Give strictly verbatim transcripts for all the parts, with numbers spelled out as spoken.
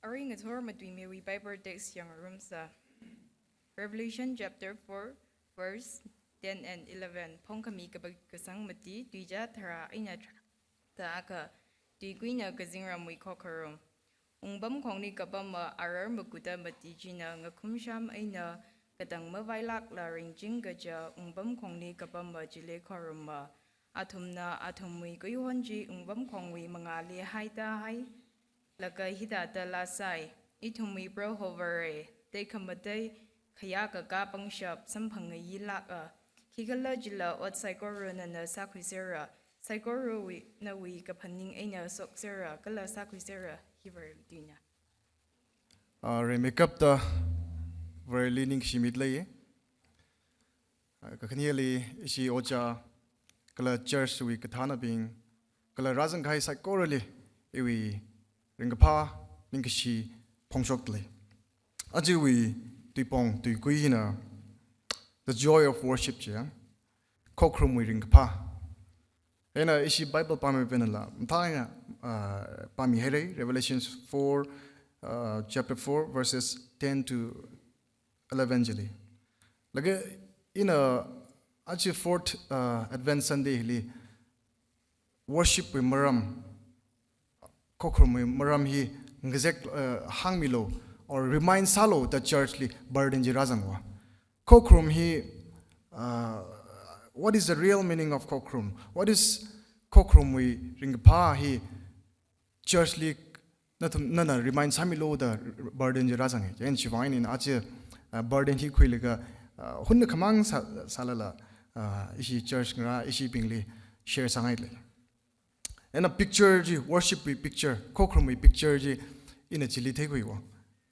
Arui ngathor matuimiwui Bible text yangngarumsa. Revelation chapter four, verse ten and eleven. Phongkhami kaba kasang mati, tuija thara eina thra-, ta akha, tuikuina kazingramwui khokharum. Wungpamkhongli kapama arar makuta mati china ngakhumsham eina katang mavailākla ringching kaja wungpamkhongli kapama chili khorumma. Athumna athumwui kuihon chi wungpamkhongwui mangāli haitahailaga hithāda lāsai: Ithumwui Proho Vare, tekhamatei khayākakā pangshap samphangngayilāka. Khikhalajila ot saikora nana sākhuisera, saikorawui nawui kaphaning eina shoksera kala sākhuisera. Hi Varewui tuina. Ah, rimeikapta Vareli ningshimit leiya. Ah, kakhaneli ishi ojā kala church wui kathānabing kala rāzangkahai saikorali iwui ringkaphā ningkashi phongshok lei. Ajawui tuipong tuikui hina The Joy of Worship chiya, khokharumwui ringkaphā. Eina ishi Bible pāmi penala, mtha eina, ah, pāmihaira, Revelations four, ah, chapter four, verses ten to eleven chili. Laga ina aja fourth, ah, Advent Sunday hili worship wui maram, khokharumwui maram hi ngazek, ah, hāngmilu or remind sālu da church li burden chi rāzangwa. Khokharum hi, ah, what is the real meaning of khokharum? What is khokharumwui ringkaphā hi church li nathum, nana remind sāmilu da burden chi rāzanga. Chieina chivang eina aja, ah, burden hi khuilaga, ah, hunna khamang sā, sālala, ah, ishi church ngarā ishibingli share sāngai lei. Eina picture chi, worship wui picture, khokharumwui picture chi ina chili theikhuiwa.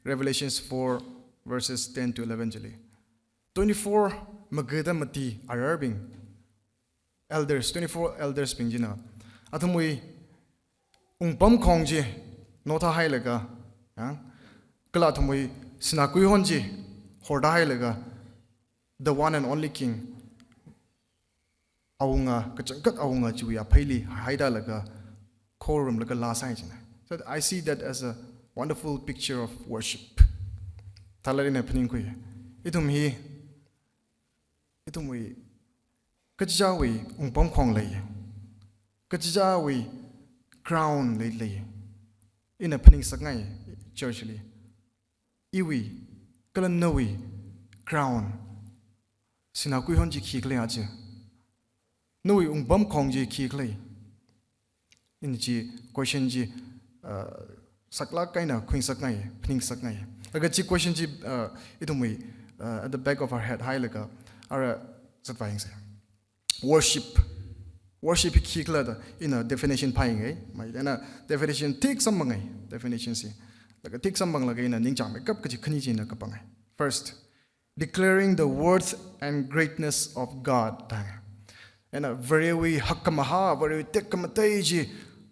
Revelations four, verses ten to eleven chili. Twenty-four magada mati ararbing, elders, twenty-four elders bing china athumwui wungpamkhong chi nothahailaga, ya, kala athumwui sinā kuihon chi hortahailaga, the one and only King, Awunga, kachangkhat Awunga chiwui apheili haidalaga khorumlaga lāsai china. So I see that as a wonderful picture of worship. Thalat ina phaningkhui. Ithum hi, ithumwui kachichāwui wungpamkhong lei. Kachichāwui crown lei lei. Ina phaningsakngai church li. Iwui, kala nawui crown, sinā kuihon chi khikhala aja. Nawui wungpamkhong chi khikhala. Ina chi question chi, uh, saklāk eina khuingsakngai, phaningsakngai. Laga chi question chi, uh, ithumwui, uh, at the back of our head hailaga ara zatvāyangsa. Worship. Worship hi khikhala da ina definition phāyangai. Mai, ina definition thik samphanga, definition chi. Laga thik samphanglaga ina ningchāngmeikap kaji khani chi ina kaphanga. First, declaring the worth and greatness of God da. Ina Varewui hakkhamahā, Varewui tekhamatei chi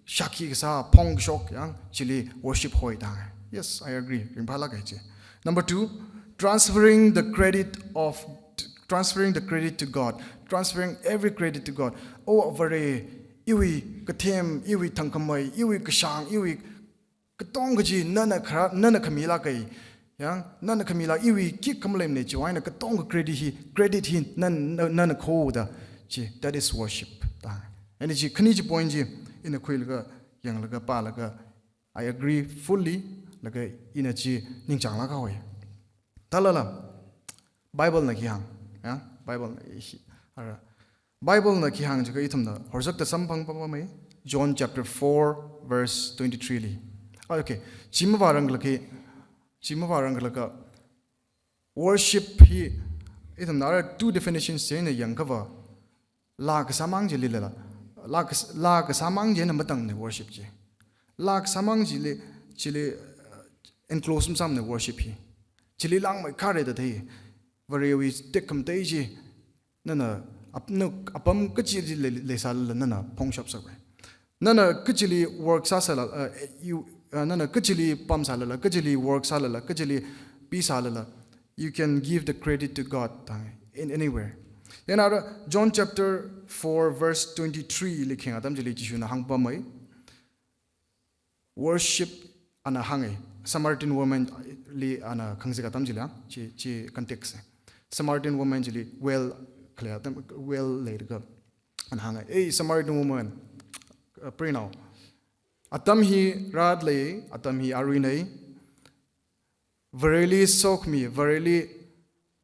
shākhi kasā, phongshok yang, chili worship hoi da. Yes, I agree. Ringphālāka chi. Number two, transferring the credit of, transferring the credit to God. Transferring every credit to God. O Vare, iwui kathem, iwui thangkhamei, iwui kashāng, iwui katonga chi nana khara, nana khamilāka. Yang, nana khamilā, iwui khikha maleimana chiwui eina katonga credit hi, credit hi nan, nan, nana kho da chi, that is worship da. Ina chi, khani chi point chi ina khuilaga, yanglaga, pālaga, I agree fully, laga ina chi ningchānglāka hoi. Thalala, Bible na khi hāng, ya? Bible na hi, ara. Bible na khi hāng jiakha ithumna horzakta samphang pamamei, John chapter four, verse twenty-three li. Ah, okay. Chi mavāranglakha, chi mavāranglakha, worship hi ithumna ara two definitions chi eina yangkhava, laa kasāmang chili lala. Laa kas-, laa kasāmang chieina matāngmana worship chi. Laa kasāmang chili, chili, uh, enclose masāmana worship hi. Chili langmeikharei da thei. Varewui tekhamatei chi nana ap-, na apam kachili lei, leisālala nana phongshap sāpai. Nana kachili work sāsāla, uh, you, uh, nana kachili pamsālala, kachili work sālala, kachili pisālala, you can give the credit to God da, in anywhere. Yana ara John chapter four verse twenty-three li khayang atam chili Jishuna hāngpamei. Worship ana hānga. Samaritan woman li ana khangazek atam chila, chi, chi context. Samaritan woman chili well khalei atam, well leilakha ana hānga, "Hey, Samaritan woman, uh, pray now. Atam hi rāda lei, atam hi aruinei. Vareli sokhami, Vareli,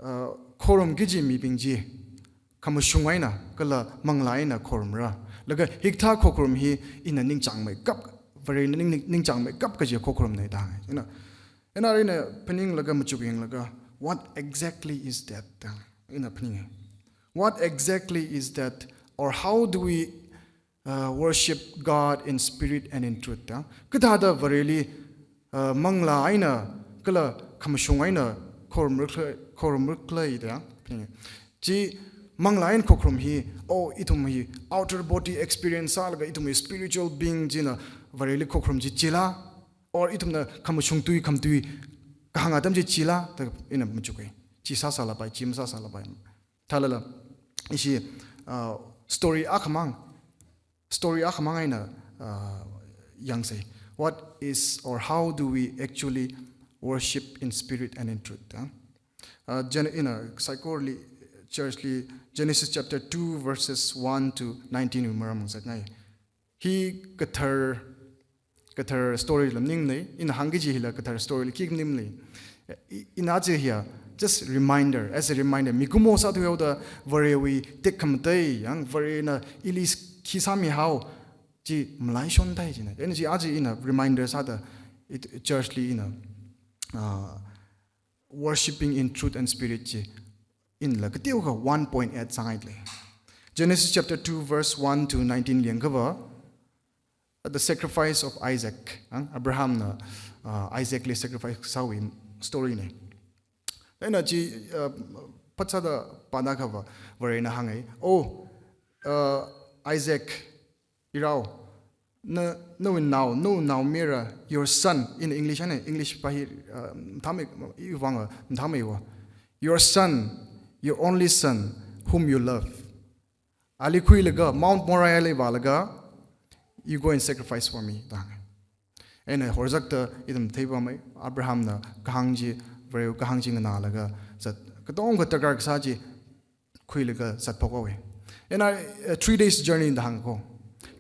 uh, khorumki kaji mibing chi khamashung eina kala manglā eina khorumra. Laga hikathā khokharum hi ina ningchāngmeikap, Varena ning, ning, ningchāngmeikap kaji khokharumnei," da hānga. Ina, ina arui ina phaninglaga machuk yanglaga, "What exactly is that?" da ina phaninga. "What exactly is that? Or how do we, uh, worship God in spirit and in truth?" da. Kathāda Vareli, uh, manglā eina kala khamashung eina khorumra khala, khorumra khala da. Chi manglā eina khokharum hi, oh, ithum hi outer body experience sālaga ithum hi spiritual being china Vareli khokharum chi chila, or ithumna khamashung tui, kham tui kahāng atam chi chila, da ina machuka. Chi sāsālapai, chi masāsālapai. Thālala, ishi, uh, story akhamang, story akhamang eina, uh, yangsei. What is or how do we actually worship in spirit and in truth? Huh? Uh, Gen-, ina psychorally, church li, Genesis chapter two verses one to nineteen wui maram ngasakngai. Hi kathar, kathar story la maningnei, ina hāngki kaji hila kathar story li khikha maningnei. I, ina chi hiya, just reminder, as a reminder. Mikumo sāthuihaoda Varewui tekhamatei, yang Varena ili khi sāmihao, chi malaishon thai china. Ina chi aja ina reminder sāda, it, church li ina, uh, worshiping in truth and spirit chi inla kateokha one point eight sāngailei. Genesis chapter two verse one to nineteen li yangkhava, the sacrifice of Isaac, ang Abraham na, uh, Isaac li sacrifice sāwui story nei. Ina chi, uh, phatsāda pānakhava, Varena hāngai, "Oh, uh, Isaac, irao, na, nawui nao, nawui naomayara, your son," in English, ane, English pa hi, uh, mathāmei, iwui vang, uh, mathāmeiwa. "Your son, your only son, whom you love. Ali khuilaga, Mount Moriah li vālaga, you go and sacrifice for me," da hānga. Ina horzakta ithum theipamei, Abraham na kahāng chi, Varewui kahāng chi nganālaga, zat, katonga darkar kasā chi khuilaga zatphok haowa. Ina, uh, three days journey da hāngko.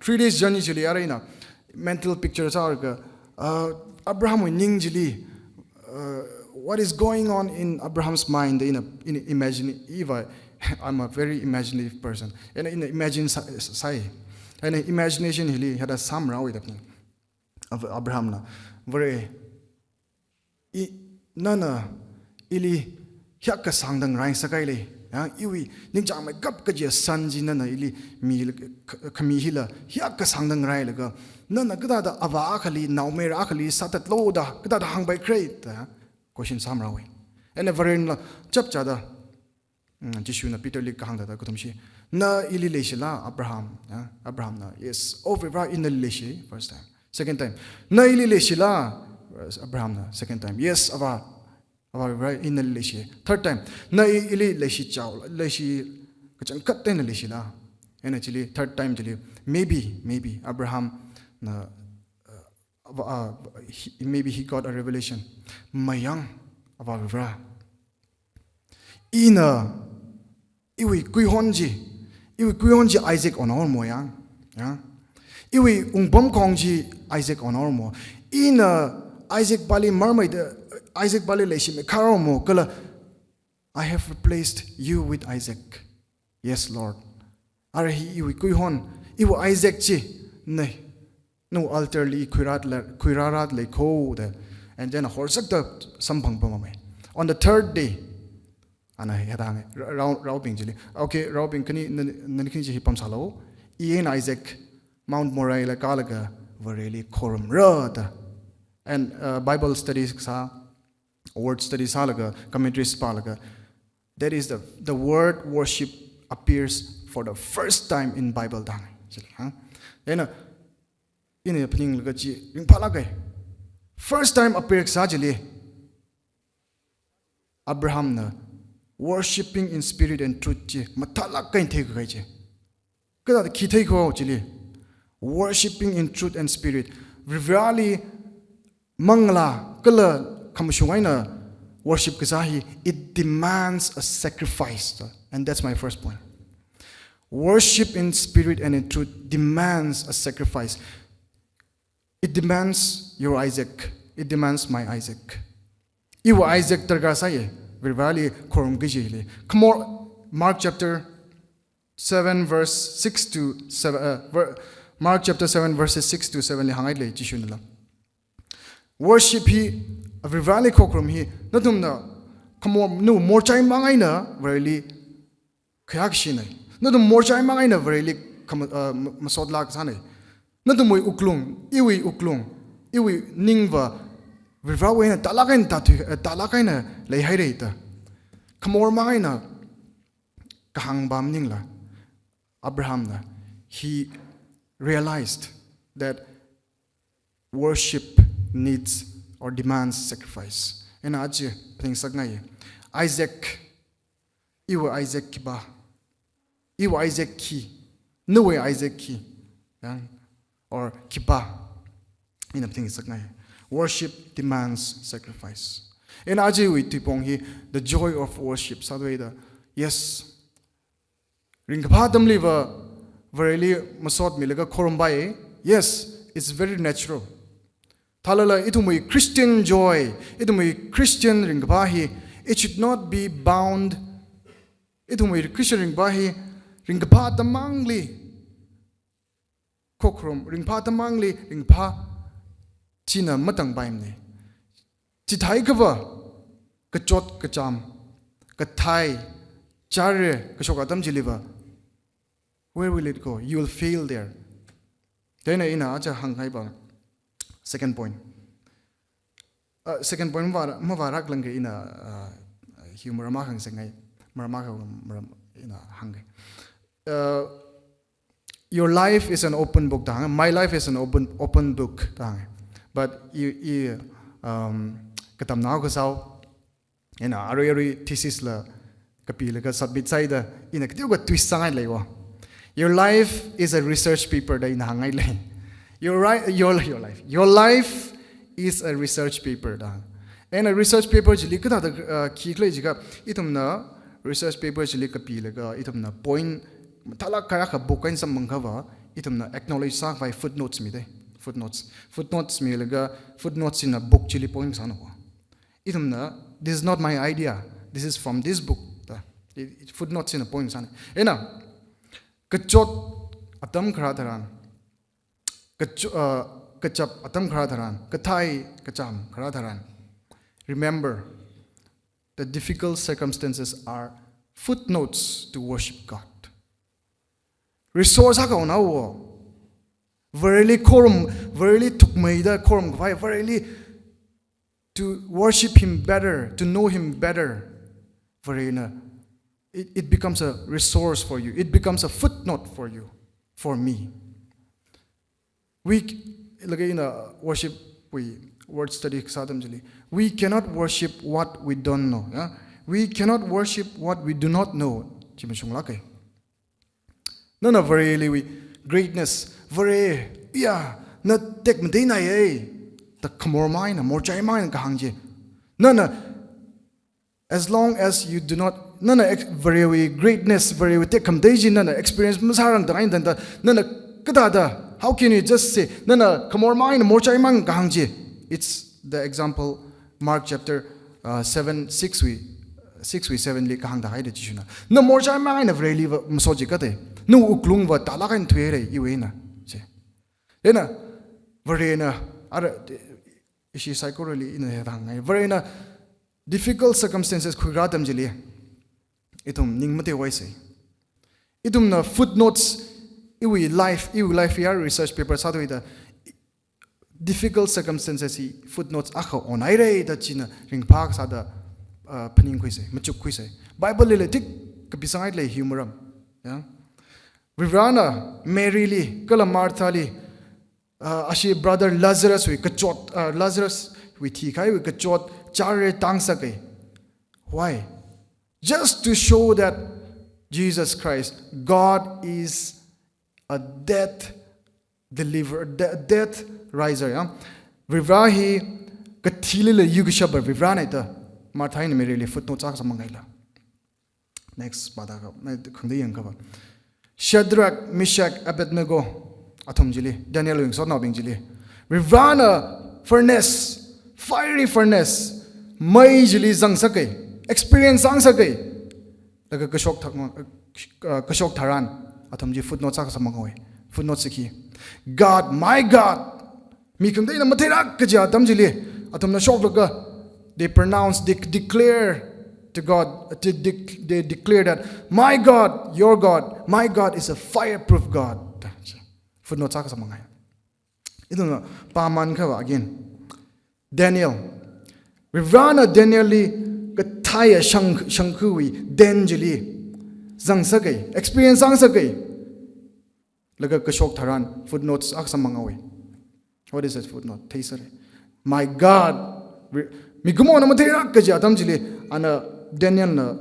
Three days journey chili arui ina mental picture sālaga, uh, Abraham wui ning chili, uh, what is going on in Abraham's mind, ina, ina imagine, iva, I'm a very imaginative person. Ina, ina imagine sā, sāi. Ina imagination hili hithāda sāmarāhaowa da phaning. Ab-, Abraham na, "Vare, i, nana ili hiyākha sāngda ngaraingsakailei, ya, iwui ningchāngmeikap kaji son chi nana ili mi, kh-, khami hila hiyākha sāngda ngarailaga, nana kathāda avā akhali, naomayara akhali sāthatlu da, kathāda hāngpaikhala?" da question sāmarāhaowa. Ina Varena chapchāda, mm, Jishuna Peter li kahāng thāda kathum chi, "Na ili leishila, Abraham?" Ya, Abraham na, "Yes." "Oh, Vare, ina nali leishi," first time. Second time, "Na ili leishila?" Abraham na, second time, "Yes, Avā, Avā Vare, ina nali leishi." Third time, "Na i-, ili leishichao, leishi kachangkhat eina leishila?" Ina chili, third time chili, maybe, maybe, Abraham na, uh, Avā, uh, he, maybe he got a revelation. "Mayang, Avā Vare. Ina, iwui kuihon chi, iwui kuihon chi Isaac onhaoramo yang, ya? Iwui wungpamkhong chi Isaac onhaoramo. Ina Isaac pāli marmeida, Isaac pāli leishimeikhāramo, kala I have replaced you with Isaac. Yes, Lord. Ara hi iwui kuihon, iwui Isaac chi, nei, nawui altar li khuirāla, khuirārāda leiko," da. And then horzakta samphang pamamei. On the third day, ana hithāda hānga, ra-, rao, raobing chili. "Okay, raobing khani, na, nani khani chi hi pamsālu. I eina Isaac Mount Moriah la kālaga Vareli khorumra," da. And, uh, Bible study sā, word study sālaga, commentaries pālaga, that is the, the word worship appears for the first time in Bible da hānga. Chili, ha? Ina, ina phaninglaga chi ringphālāka. First time appear kasā chili, Abraham na worshipping in spirit and truth chi mathālāk eina theikahai chi. Kathāda khi theikahai chili, worshipping in truth and spirit. Vareli manglā kala khamashung eina worship kasā hi, it demands a sacrifice. And that's my first point. Worship in spirit and in truth demands a sacrifice. It demands your Isaac. It demands my Isaac. Iwui Isaac darkar sāya, Varivarali khorumki kajili. Khamor, Mark chapter seven verse six to seven, uh, ver-, Mark chapter seven verses six to seven li hānghai lei Jishunala. Worship hi, Varivarali khokharum hi, nathumna khamor, nawui morchai mang eina Vareli khayākashinei. Nathum morchai mang eina Vareli khama-, uh, ma-, masotlāk sānei. Nathumwui wuklung, iwui wuklung, iwui ningva Varivarawui eina tālāk eina tāthui, uh, tālāk eina leihairei da. Khamor mang eina kahāng maningla, Abrahamna, he realized that worship needs or demands sacrifice. Ina aja phaningsakngai. Isaac, iwui Isaac khipā? Iwui Isaac khi? Nawui Isaac khi? Yang? Or khipā? Ina phaningsakngai. Worship demands sacrifice. Ina ajawui tuipong hi, the joy of worship sāthuida. Yes. Ringkaphā atamliva Vareli masotmilaga khorumpai. Yes, it's very natural. Thālala ithumwui Christian joy, ithumwui Christian ringkaphā hi, it should not be bound. Ithumwui Christian ringkaphā hi, ringkaphā atam mangli khokharum, ringphā atam mangli ringphā china matangpaimana. Chithākha va, kachot kacham, kathai, chāra, kashok atam chiliva, where will it go? You will fail there. Chieina ina aja hānghaipa. Second point. Uh, second point mavā, mavāraklāngkha ina, uh, hi maram akha hāngsāngai, maram akha maram ina hāngkha. Uh, your life is an open book da hāng, my life is an open, open book da hāng. But i, i, um, katamnao kasā, ina arui arui thesis la kapilaga submit sāhaida, ina kateokha twist sāngai leiwa. Your life is a research paper da ina hāngngai lei. Your ri-, your, your life. Your life is a research paper da. Ina research paper chili kathāda, uh, khikhala jiakha, ithumna research paper chili kapilaga, ithumna point mathālāk kayākha book eina samphangkha va, ithumna acknowledge sākhavai footnotes midei. Footnotes. Footnotes milaga, footnotes china book chili point sānao. Ithumna, "This is not my idea. This is from this book." Da. I, i, footnotes china point sānei. Ina, kachot atam kharā tharan, kacho-, uh, kachap atam kharā tharan, kathai kacham kharā tharan, remember, the difficult circumstances are footnotes to worship God. Resource akha onao. Vareli khorum, Vareli thukmeida khorumkhavai, Vareli to worship Him better, to know Him better. Varena, it, it becomes a resource for you. It becomes a footnote for you, for me. We c-, like in a worship, we word study sā atam chili, we cannot worship what we don't know. Yeah? We cannot worship what we do not know. Chi mashunglāka. Nana Vareliwui greatness, Vare, ya, na tekmateinaiya, da khamor mang eina, morchai mang eina kahāng chi. Nana, as long as you do not, nana ex-, Varewui greatness, Varewui tekhamatei chi nana experience masārang tang eina tangda, nana kathāda, how can you just say, nana khamor mang eina, morchai mang eina kahāng chi? It's the example Mark chapter, uh, seven, six wui, six wui seven li kahāngda haida Jishuna. Na morchai mang eina Vareli va masot jiakha te. Na wuklung va tālāk eina thuihaira iwui eina. Chi. Ina, Varena, ara, ishi psychologically ina hāngngai. Varena difficult circumstances khuirā atam chili, ithum ning mateihaosa. Ithumna footnotes, iwui life, iwui life ya research paper sāthuida, difficult circumstances hi footnotes akha onhaira da china ringphā kasāda, uh, phaningkhuisa, machukkhuisa. Bible lila tik kapisanghaida lei hi maram. Ya. Varivarana Mary li, kala Martha li, uh, ashi brother Lazarus wui kachot, uh, Lazarus wui thikahaiwui kachot chāra tāngsaka. Why? Just to show that Jesus Christ, God is a death deliver, de-, death riser, ya. Varivara hi Kathilila yuikashapa Varivarana da Martha eina Maryli footnote sākasang mangaila. Next, pāda kha, na khangda yangkha va. Shadrach, Meshach, Abednego, athum chili, Daniel wui ngasotnaobing chili, Varivarana furnace, fiery furnace, mei chili zangsakai, experience sāngasakai. Laga kashok thak, uh, kashok tharan, athum chi footnote sākasang mangawe. Footnote siki, "God, my God." Mi khangateina matheilāk kaji atam chili, athumna shoklaga, they pronounce, they declare to God, they, de- they declare that, "My God, your God, my God is a fireproof God." Footnote sākasang mangai. Ithumna pāman kha va again. Daniel. Varivarana Danielli kathaiya shang, shangkhuiwui den chili zangsakai, experience sāngasakai. Laga kashok tharan footnote sākasang mangawe. What is that footnote? Theisāre. "My God." Ri- mikumona matheilāk kaji atam chili, ana Danielna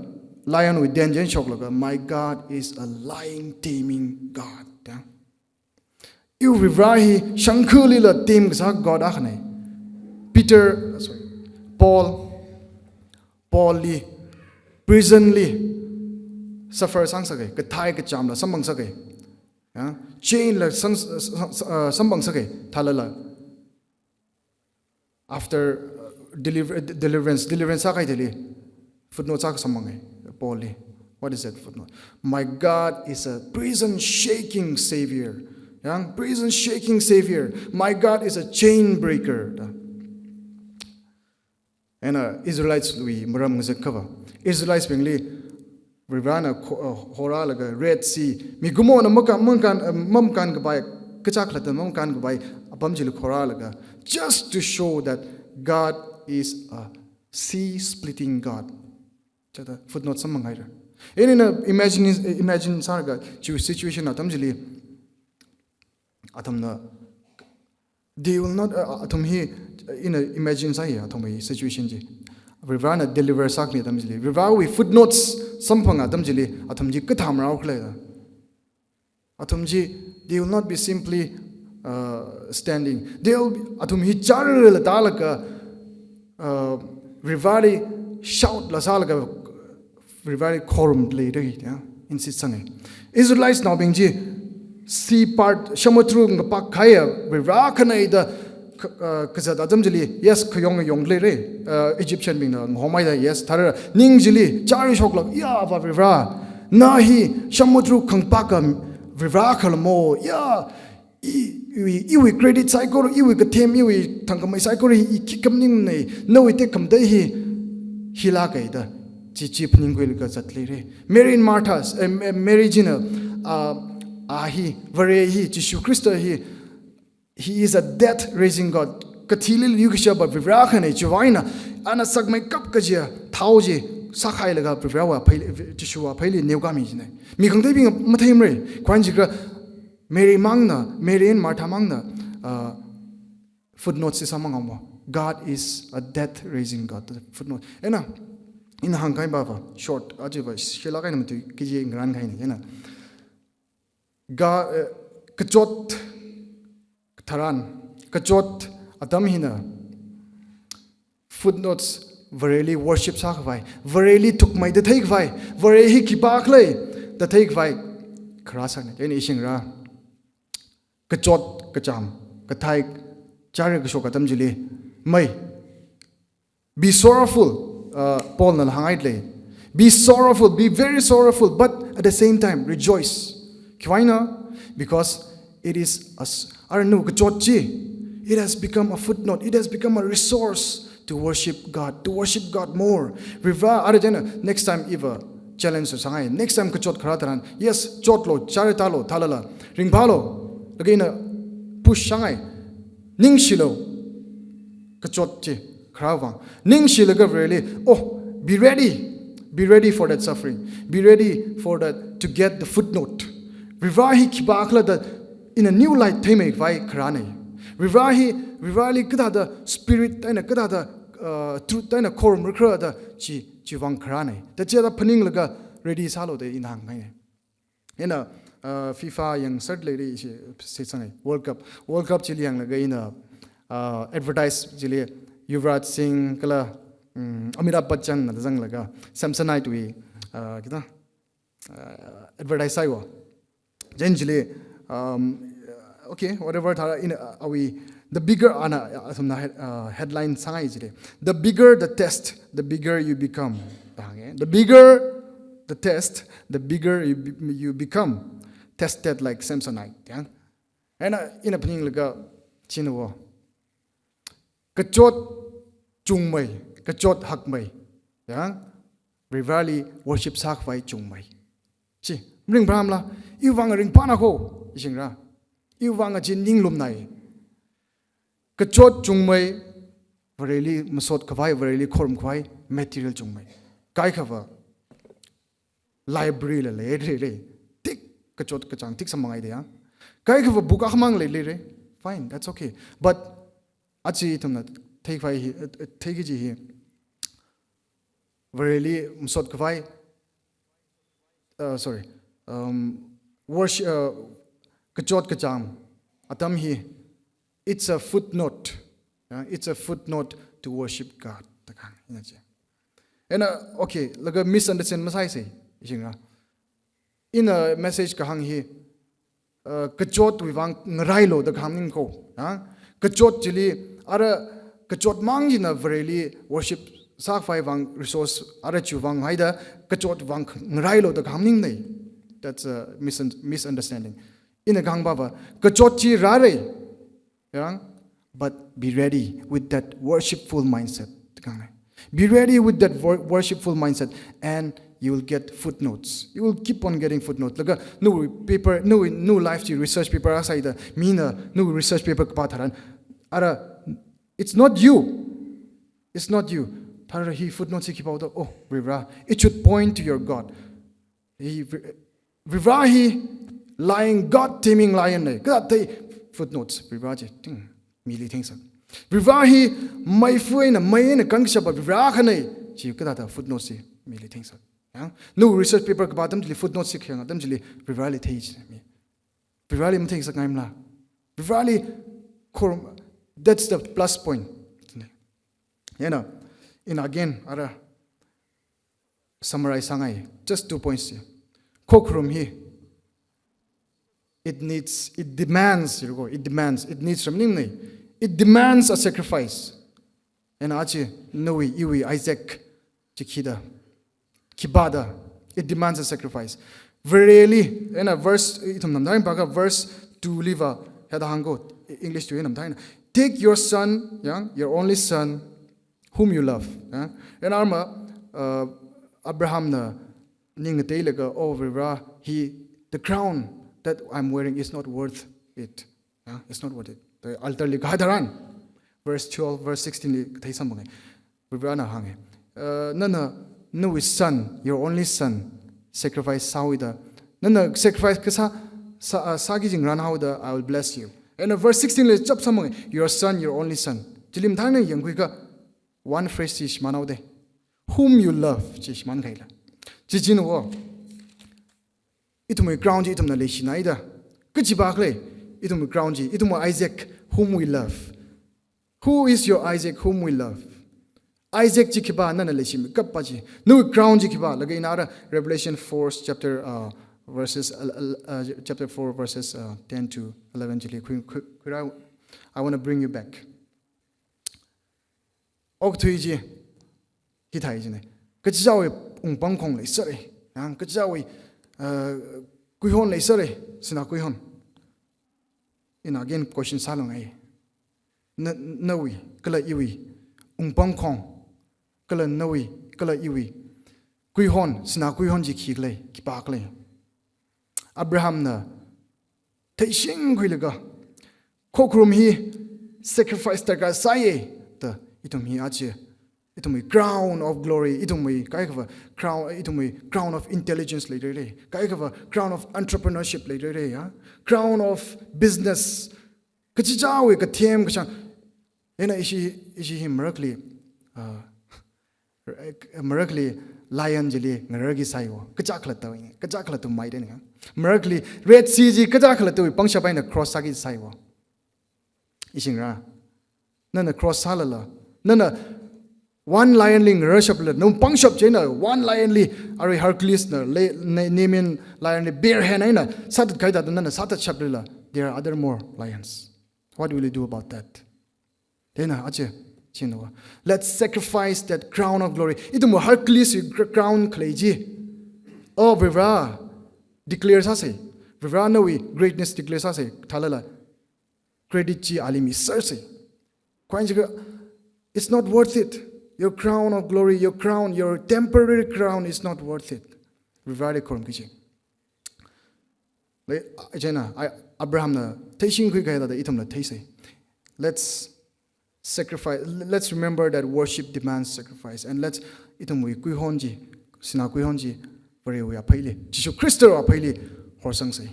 lion wui den chili shoklaga, "My God is a lion taming God." Ya. Iwui Varivara hi shangkhulila tame kasā God akhana. Peter, sorry, Paul, Paulli, prisonli suffer sāngasakai, kathai kachamla samphangsākai. Ya, chainla sang, sang, uh, samphangsākai, thālala. After, uh, deliver, uh, deliverance, deliverance sākahai thili, footnote sākasang mangai, Paulli. What is that footnote? "My God is a prison shaking savior." Ya, prison shaking savior. "My God is a chain breaker." Da. Eina Israelites wui maram ngazek kha va. Israelites bingli Varivarana kho-, uh, horalaga Red Sea, mikumona makān, makān, uh, mamakānkapai, kachak khalatta mamakānkapai apam chili horalaga, just to show that God is a sea splitting God. Chithāda footnote samphang haira. Eina imagine, imagine sālaga, chi situation atam chili, athumna, they will not, uh, athum hi, uh, ina imagine sāya, athum hi situation chi. Varivarana deliver sākhami atam chili, Varivarawui footnotes samphang atam chili, athum chi kathā marao khala da. Athum chi, they will not be simply, uh, standing. They will be, athum hi chārila tālaga, uh, Varivarali shout la sālaga, Varivarali khorumli da, ya, insit sangai. Israelites naobing chi, sea part, samudru ngapak kahaiya Varivara akhana da, ka-, uh, kazat atam chili, yes, khayong yong leira, uh, Egyptian bingna ngahomhaida, yes, thāra, ning chili, chāri shoklāk, ya, Ava Varivara, na hi samudru khangapaka Varivara akhala mo, ya, I, iwui, iwui credit saikora, iwui kathem, iwui thangkhamei saikora hi i khikha maningnei, nawui tekhamatei hi, hila kaida, chi chi phaningkhuilaga zat leira. Mary and Martha, eh, Ma-, Mary china, ah, a hi, Vare hi, Jishu Khrista hi, he is a death raising God. Kathili yuikashapa Varivara akhana, chiwui vang eina, ana sakmeikap kajiya thao chi sākhailaga Varivarawui aphei, Jishuwui apheili neokāmi jinei. Mi khangateibing matheimara, khuan jikra, Mary mangna, Mary and Martha mangna, uh, footnote chi samphang haowa. God is a death raising God. Footnote. Eina, ina hāngkahai va, short, aja va, shilāk eina matui, kaji ngaran kahaina, eina. Ga, eh, kachot tharan, kachot atam hina, footnotes, Vareli worship sākhavai, Vareli thukmeida theikhavai, Vare hi khipākhala da theikhavai, kharā sāna, eina ishingra. Kachot kacham, kathai, chāri kashok atam chili, mei. Be sorrowful, uh, Paulna hānghai lei. Be sorrowful, be very sorrowful, but at the same time, rejoice. Khiwui vangna? Because it is as, aranu kachot chi, it has become a footnote, it has become a resource to worship God, to worship God more. Varivara, ara chieina, next time iva challenge sāngai. Next time kachot kharā tharan, yes, chotlu, chāri tālu, thālala, ringphālu, laga ina push sāngai. Ningshilu, kachot chi, kharā vang. Ningshilaga Vareli, oh, be ready. Be ready for that suffering. Be ready for that, to get the footnote. Varivara hi khipākhala da in a new light theimei khavai kharāna. Varivara hi, Varivarali kathāda spirit eina kathāda, uh, truth eina khorumra khala da chi, chiwui vang kharāna. Da chithāda phaninglaga ready sālu da ina hāngngai. Eina, uh, FIFA yangser leira ishi, shitsangai. World Cup. World Cup chili yanglaga ina, uh, advertise chili, Yuvraj Singh kala, mm, Amitabh Bachchan na zanglaga Samsonite wui, uh, kita, uh, advertise sāhaiwo. Chieina chili, um, okay, whatever thāra ina, uh, awui, the bigger ana, uh, athumna head-, uh, headline sāngai chili. "The bigger the test, the bigger you become." Da hānge. "The bigger the test, the bigger you be-, you become. Tested like Samsonite." Ya. Eina, ina phaninglaga china wo. Kachot chungmei, kachot hakmei. Ya, Varivarali worship sākhavai chungmei. Chi, ringphāmala, iwui vang ringphāna kho, ishingra. Iwui vang chi ninglumnai. Kachot chungmei, Vareli masot khavai, Vareli khorumkhavai, material chungmei. Kaikhava, library la leirei rei. Tik kachot kachāng tik samphang haida ya. Kaikhava book akhamang leirei rei. Fine, that's okay. But aja ithumna theikhavai hi, uh, uh, theiki kaji hi. Vareli masot khavai, uh, sorry, um, worship, uh, kachot kachāng atam hi, it's a footnote. Yeah, it's a footnote to worship God. Da kahāng ina chi. Eina, okay, laga misunderstand masāhaisei, ishingra. Ina message kahāng hi, uh, kachotwui vang ngarailu da kahāng maning kho. Ha? Kachot chili, ara kachot mang china Vareli worship sākhavai vang resource, ara chiwui vang haida, kachot vang ngarailu da kahāng maningnei. That's a misun-, misunderstanding. Ina kahāng pava, kachot chi rārei. Yang, but be ready with that worshipful mindset. Be ready with that wor-, worshipful mindset, and you will get footnotes. You will keep on getting footnotes. Laga nawui paper, nawui, nawui life chi research paper akha sāhaida, mina nawui research paper kapā tharan, ara, it's not you. It's not you. Thāra hi footnote chi khipāhaoda, oh, Varivara. It should point to your God. Hi, Varivara hi lying God taming lion nei. Kathāda thei footnotes Varivara chi ting mili theingasak. Varivara hi meifa eina, mei eina kankashapa Varivara akhanei. Chi kathāda footnotes chi mili theingasak. Ya? Nawui research paper kapā atam chili footnotes chi khayang atam chili Varivarali thei chi mi. Varivarali matheingasakngaimala. Varivarali khorum, that's the plus point. Yana, in again, ara summarize sāngai, just two points chi. Khokharum hi, it needs, it demands, you go, it demands, it needs something nei. It demands a sacrifice. Eina aja, nawui, iwui, Isaac, chi khida, khipāda, it demands a sacrifice. Vareli, eina verse, ithum namthai pākha verse two liva, hithāda hāng kho, English tu namthai na. "Take your son, ya, your only son, whom you love." Ya. Eina arma, uh, Abrahamna ning ngateilaga, "Oh, Varivara, hi, the crown that I'm wearing is not worth it." Ya, it's not worth it. The altar li kahai tharan, verse twelve, verse sixteen li kathei samphanga. Varivarana hānga, uh, nana, nawui son, your only son, sacrifice sāhaoda. Nana sacrifice kasā, sā, uh, sāki chingran haoda, I will bless you. And, uh, verse sixteen li chap samphanga, your son, your only son. Chili mathāna yangkhuikha, one phrase chi shimānhaoda. "Whom you love," chi shimānkahaila. Chi china wo. Ithumwui crown chi ithumna leishinaida. Kachi pākhala, ithumwui crown chi, ithumwui Isaac, whom we love. Who is your Isaac, whom we love? Isaac chi khipā nana leishimi kapā chi. Nawui crown chi khipā, laga ina ara Revelation four chapter, uh, verses, uh, uh, uh, chapter four verses, uh, ten to eleven chili khui, khui, khuirā, I wanna bring you back. Okathui chi, hithāi china. Kachichāwui wungpangkhong leisera. Yang kachichāwui, uh, kuihon leisera. Sinā kuihon. Ina again question sālungai. Na, nawui, kala iwui, wungpangkhong, kala nawui, kala iwui, kuihon, sinā kuihon chi khikhala, khipākhala. Abrahamna theishingkhuilaga, khokharum hi sacrifice darkar sāya, da ithum hi aja, ithumwui crown of glory, ithumwui kaikhava crown, ithumwui crown of intelligence leirara, kaikhava crown of entrepreneurship leirara, ya, crown of business, kachichāwui kathem kashāng, ina ishi, ishi hi marakli, ah, marakli lion chili ngararki sāhaiwo, kachā khalattawui, kachā khalattawui maida ni. Marakli Red Sea chi kachā khalattawui pangshap eina cross sāki sāhaiwo. Ishingra, nana cross sālala, Nana one lion li ngarashap lila, nung pangshap chieina one lion li, arui Hercules na, le, ne, Nemean lion li bare hand eina sāthat kahai thāda nana sāthat shap lila, there are other more lions. What will you do about that? Chieina aja, chieina wa. Let's sacrifice that crown of glory. Ithum Hercules wui cr-, crown khalei chi. Oh, Varivara, declare sāsa. Varivara nawui greatness declare sāsa. Thālala credit chi ali misersa. Khuijiakha, it's not worth it. Your crown of glory, your crown, your temporary crown is not worth it. Varivarali khorumki kaji. Like, chieina, I, Abrahamna theishingkhui kahai thāda ithumla theisa. Let's sacrifice, let's remember that worship demands sacrifice. And let's, ithumwui kuihon chi, sinā kuihon chi, Varewui apheili, Jishu Khristawui apheili horsangsa.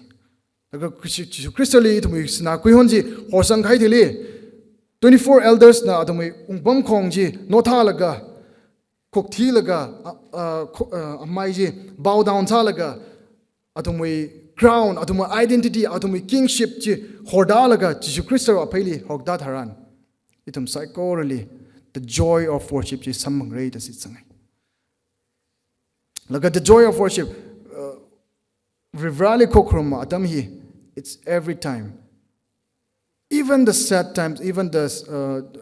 Laga Jishu, Jishu Khristali ithumwui sinā kuihon chi horsang kahai thili, twenty-four elders na athumwui wungpamkhong chi nothālaga, khokthilaga, a, a, kho-, a, amai chi bow down sālaga, athumwui crown, athumwui identity, athumwui kingship chi hordalaga Jishu Khristawui apheili hokda tharan, ithum saikorali the joy of worship chi samphangra da shitsanga. Laga the joy of worship, uh, Varivarali khokharum atam hi, it's every time. Even the sad times, even the,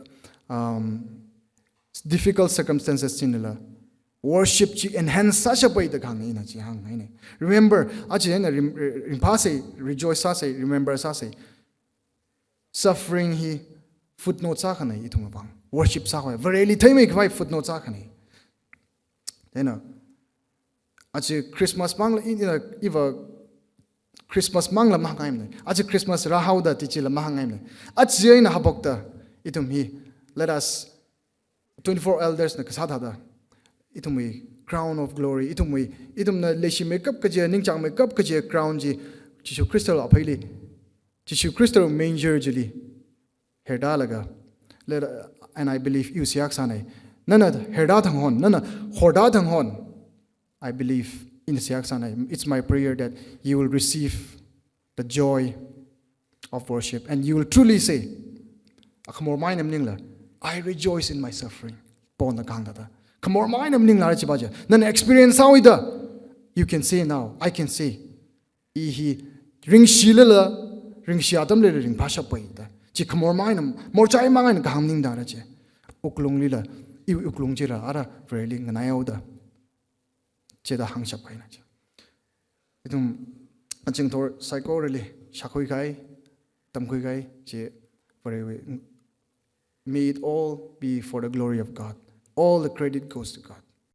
uh, um, difficult circumstances chinla, worship chi enhance sāshapai da kahāngna chi hānghaina. Remember, aja eina rem-, re-, ringphāsa, rejoice sāsa, remember sāsa. Suffering hi footnote sākhana ithumwui vang. Worship sākhavai, Vareli theimeikhavai footnote sākhana. Chieina, aja Christmas mangla, i-, ina, iva Christmas mangla mahāngngaimana. Aja Christmas rāhaoda ti chila mahāngngaimana. Aja eina haophokta ithum hi, let us, twenty-four elders na kasā thāda, ithumwui crown of glory, ithumwui, ithumna leishimeikap kaji, ningchāngmeikap kaji crown chi, Jishu Khristawui apheili, Jishu Khristawui manger chili herdalaga, let, and I believe iwui seihā kasāna. Nana herda thang hon, nana horda thang hon, I believe ina seihā kasāna. It's my prayer that you will receive the joy of worship and you will truly say, a khamormai eina maningla, "I rejoice in my suffering." Paulna kahāng thāda. Khamormai eina maningla chi ba chi. Nana experience sāhaoda, you can say now, I can say, I hi ringshilala, ringshi atamlila ringphāshapai da. Chi khamormai eina, morchai mang eina kahāng maningda ra chi. Wuklunglila, iwui wuklung chila, ara Vareli nganaihaoda. Chithāda hāngshap kahaina chi. Ithum, achingthor saikorali, shākhui kahai, tamkhui kahai, chi Varewui, may it all be for the glory of God. All the credit goes to God.